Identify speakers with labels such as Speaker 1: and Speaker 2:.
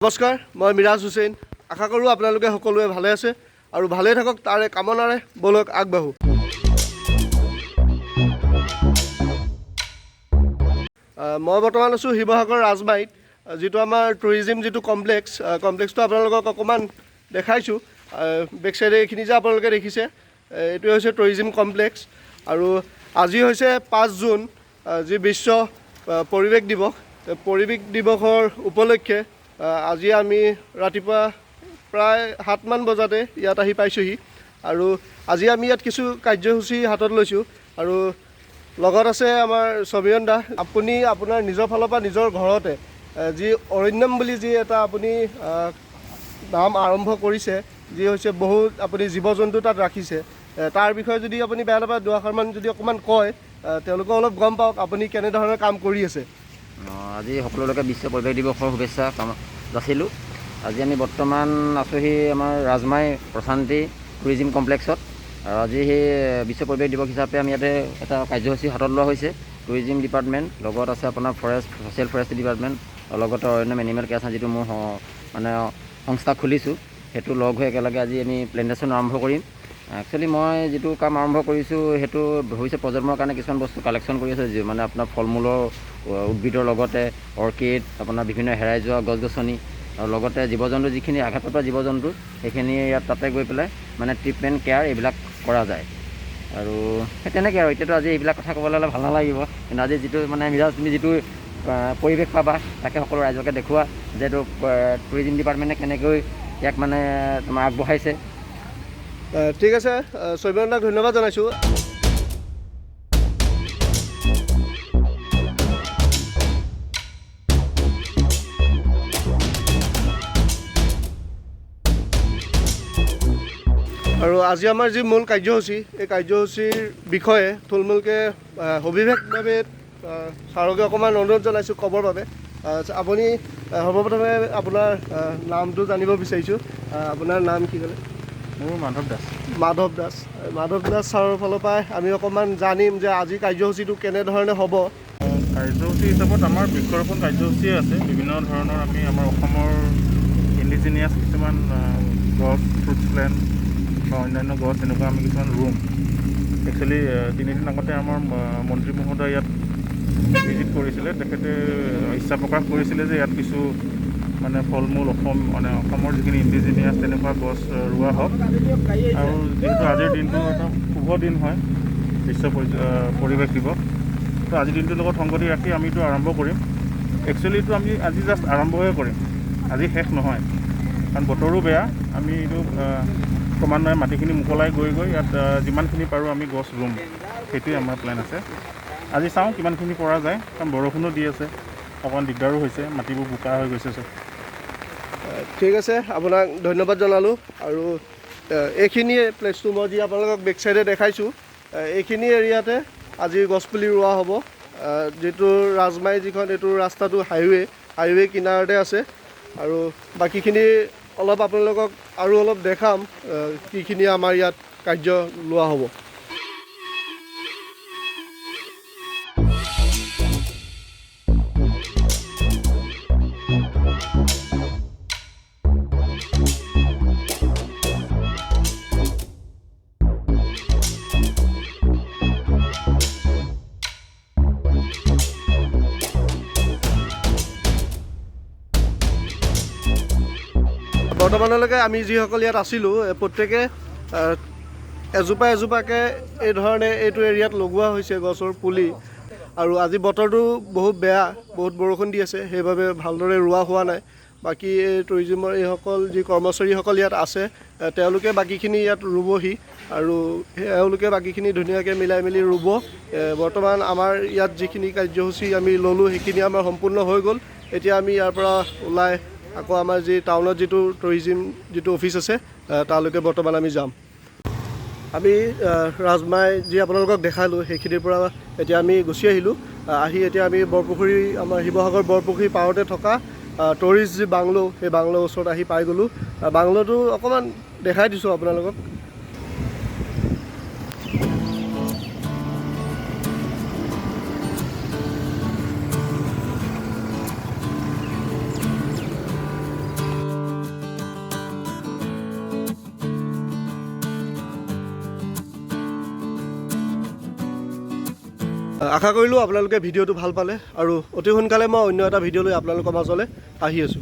Speaker 1: নমস্কাৰ, মই মিৰাজ হুছেইন। আশা কৰোঁ আপোনালোকে সকলোৱে ভালে আছে আৰু ভালে থাকক তাৰে কামনাৰে ব'লক আগবাঢ়ো। মই বৰ্তমান আছোঁ শিৱসাগৰ ৰাজমাইত, যিটো আমাৰ টুৰিজিম যিটো কমপ্লেক্স, কমপ্লেক্সটো আপোনালোকক অকণমান দেখাইছোঁ। বেক চাইডে এইখিনি যে আপোনালোকে দেখিছে, এইটোৱে হৈছে টুৰিজিম কমপ্লেক্স। আৰু আজি হৈছে 5 জুন, যি বিশ্ব পৰিৱেশ দিৱস। পৰিৱেশ দিৱসৰ উপলক্ষে আজি আমি ৰাতিপুৱা প্ৰায় 7মান বজাতে ইয়াত আহি পাইছোঁহি। আৰু আজি আমি ইয়াত কিছু কাৰ্যসূচী হাতত লৈছোঁ আৰু লগত আছে আমাৰ সমীৰণ দা। আপুনি আপোনাৰ নিজৰ ফালৰ পৰা নিজৰ ঘৰতে যি অৰণ্যম বুলি যি এটা আপুনি নাম আৰম্ভ কৰিছে, যি হৈছে বহুত আপুনি জীৱ জন্তু তাত ৰাখিছে, তাৰ বিষয়ে যদি আপুনি বেয়া নাপায় দুআষাৰমান যদি অকণমান কয়, তেওঁলোকেও অলপ গম পাওক আপুনি কেনেধৰণৰ কাম কৰি আছে।
Speaker 2: আজি সকলোলৈকে বিশ্ব পৰিৱেশ দিৱসৰ শুভেচ্ছা যাচিলোঁ। আজি আমি বৰ্তমান আছোঁহি আমাৰ ৰাজমাই প্ৰশান্তি টুৰিজিম কমপ্লেক্সত। আৰু আজি সেই বিশ্ব পৰিৱেশ দিৱস হিচাপে আমি ইয়াতে এটা কাৰ্যসূচী হাতত লোৱা হৈছে। টুৰিজিম ডিপাৰ্টমেণ্ট, লগত আছে আপোনাৰ ফৰেষ্ট, ছ'চিয়েল ফৰেষ্ট ডিপাৰ্টমেণ্ট, আৰু লগতে অৰণ্যম এনিমেল কেয়াৰ যিটো মোৰ মানে সংস্থা খুলিছোঁ, সেইটো লগ হৈ একেলগে আজি আমি প্লেণ্টেশ্যন আৰম্ভ কৰিম। একচুৱেলি মই যিটো কাম আৰম্ভ কৰিছোঁ সেইটো ভৱিষ্যত প্ৰজন্মৰ কাৰণে কিছুমান বস্তু কালেকশ্যন কৰি আছোঁ, যি মানে আপোনাৰ ফল মূলৰ উদ্ভিদৰ লগতে অৰ্কিড, আপোনাৰ বিভিন্ন হেৰাই যোৱা গছ গছনি, আৰু লগতে জীৱ জন্তু, যিখিনি আঘাতপ্ৰাপ্ত জীৱ জন্তু সেইখিনি ইয়াত তাতে গৈ পেলাই মানে ট্ৰিটমেণ্ট কেয়াৰ এইবিলাক কৰা যায়। আৰু সেই তেনেকৈ আৰু এতিয়াতো আজি এইবিলাক কথা ক'বলৈ হ'লে ভাল নালাগিব, কিন্তু আজি যিটো মানে মিৰাজ তুমি যিটো পৰিৱেশ পাবা তাকে সকলো ৰাইজকে দেখুওৱা যে এইটো টুৰিজিম ডিপাৰ্টমেণ্টে কেনেকৈ ইয়াক মানে তোমাৰ আগবঢ়াইছে।
Speaker 1: ঠিক আছে, সমীৰণ দাক ধন্যবাদ জনাইছোঁ। আৰু আজি আমাৰ যি মূল কাৰ্যসূচী, এই কাৰ্যসূচীৰ বিষয়ে থুলমূলকৈ সবিশেষভাৱে ছাৰকে অকণমান অনুৰোধ জনাইছোঁ ক'বৰ বাবে। আপুনি সৰ্বপ্ৰথমে আপোনাৰ নামটো জানিব বিচাৰিছোঁ। আপোনাৰ নাম কি ক'লে?
Speaker 3: মোৰ মাধৱ দাস।
Speaker 1: মাধৱ দাস। মাধৱ দাস ছাৰৰ ফালৰ পৰাই আমি অকণমান জানিম যে আজি কাৰ্যসূচীটো কেনেধৰণে হ'ব।
Speaker 3: কাৰ্যসূচী হিচাপত আমাৰ বৃক্ষৰোপণ কাৰ্যসূচীয়ে আছে। বিভিন্ন ধৰণৰ আমি আমাৰ অসমৰ ইণ্ডিজিনিয়াছ কিছুমান গছ, ফ্ৰুটছ প্লেণ্ট বা অন্যান্য গছ এনেকুৱা আমি কিছুমান ৰুম। একচুৱেলি তিনিদিন আগতে আমাৰ মন্ত্ৰী মহোদয় ইয়াত ভিজিট কৰিছিলে। তেখেতে ইচ্ছা প্ৰকাশ কৰিছিলে যে ইয়াত কিছু মানে ফল মূল অসম মানে অসমৰ যিখিনি ইণ্ডিজিনিয়াছ তেনেকুৱা গছ ৰোৱা হওক। আৰু যিহেতু আজিৰ দিনটো এটা শুভ দিন হয়, বিশ্ব পৰিৱেশ দিৱস, তো আজিৰ দিনটোৰ লগত সংগতি ৰাখি আমি এইটো আৰম্ভ কৰিম। একচুৱেলি এইটো আমি আজি জাষ্ট আৰম্ভহে কৰিম, আজি শেষ নহয়, কাৰণ বতৰো বেয়া। আমি এইটো ক্ৰমান্বয়ে মাটিখিনি মোকলাই গৈ গৈ ইয়াত যিমানখিনি পাৰোঁ আমি গছ ৰুম, সেইটোৱে আমাৰ প্লেন আছে। আজি চাওঁ কিমানখিনি পৰা যায়, কাৰণ বৰষুণো দি আছে, অকণমান দিগদাৰো হৈছে, মাটিবোৰ বোকা হৈ গৈছে চব।
Speaker 1: ঠিক আছে, আপোনাক ধন্যবাদ জনালোঁ। আৰু এইখিনিয়ে প্লেচটো মই যি আপোনালোকক বেক চাইডে দেখাইছোঁ, এইখিনি এৰিয়াতে আজি গছপুলি ৰোৱা হ'ব। যিটো ৰাজমাই যিখন, এইটো ৰাস্তাটো হাইৱে কিনাৰতে আছে। আৰু বাকীখিনি অলপ আপোনালোকক আৰু অলপ দেখাম, কিখিনি আমাৰ ইয়াত কাৰ্য লোৱা হ'ব। বৰ্তমানলৈকে আমি যিসকল ইয়াত আছিলোঁ, প্ৰত্যেকে এজোপা এজোপাকৈ এই ধৰণে এইটো এৰিয়াত লগোৱা হৈছে গছৰ পুলি। আৰু আজি বতৰটো বহুত বেয়া, বহুত বৰষুণ দি আছে, সেইবাবে ভালদৰে ৰোৱা হোৱা নাই। বাকী এই টুৰিজিমৰ এইসকল যি কৰ্মচাৰীসকল ইয়াত আছে, তেওঁলোকে বাকীখিনি ইয়াত ৰুবহি আৰু এওঁলোকে বাকীখিনি ধুনীয়াকৈ মিলাই মেলি ৰুব। বৰ্তমান আমাৰ ইয়াত যিখিনি কাৰ্যসূচী আমি ল'লোঁ সেইখিনি আমাৰ সম্পূৰ্ণ হৈ গ'ল। এতিয়া আমি ইয়াৰ পৰা ওলাই আকৌ আমাৰ যি টাউনত যিটো টুৰিজিম যিটো অফিচ আছে, তালৈকে বৰ্তমান আমি যাম। আমি ৰাজমাই যি আপোনালোকক দেখালোঁ সেইখিনিৰ পৰা এতিয়া আমি গুচি আহিলোঁ। আহি এতিয়া আমি বৰপুখুৰী, আমাৰ শিৱসাগৰ বৰপুখুৰী পাৰতে থকা টুৰিষ্ট যি বাংলো, সেই বাংলোৰ ওচৰত আহি পাই গ'লোঁ। বাংলোটো অকণমান দেখাই দিছোঁ আপোনালোকক। আশা কৰিলোঁ আপোনালোকে ভিডিঅ'টো ভাল পালে আৰু অতি সোনকালে মই অন্য এটা ভিডিঅ' লৈ আপোনালোকৰ মাজলৈ আহি আছোঁ।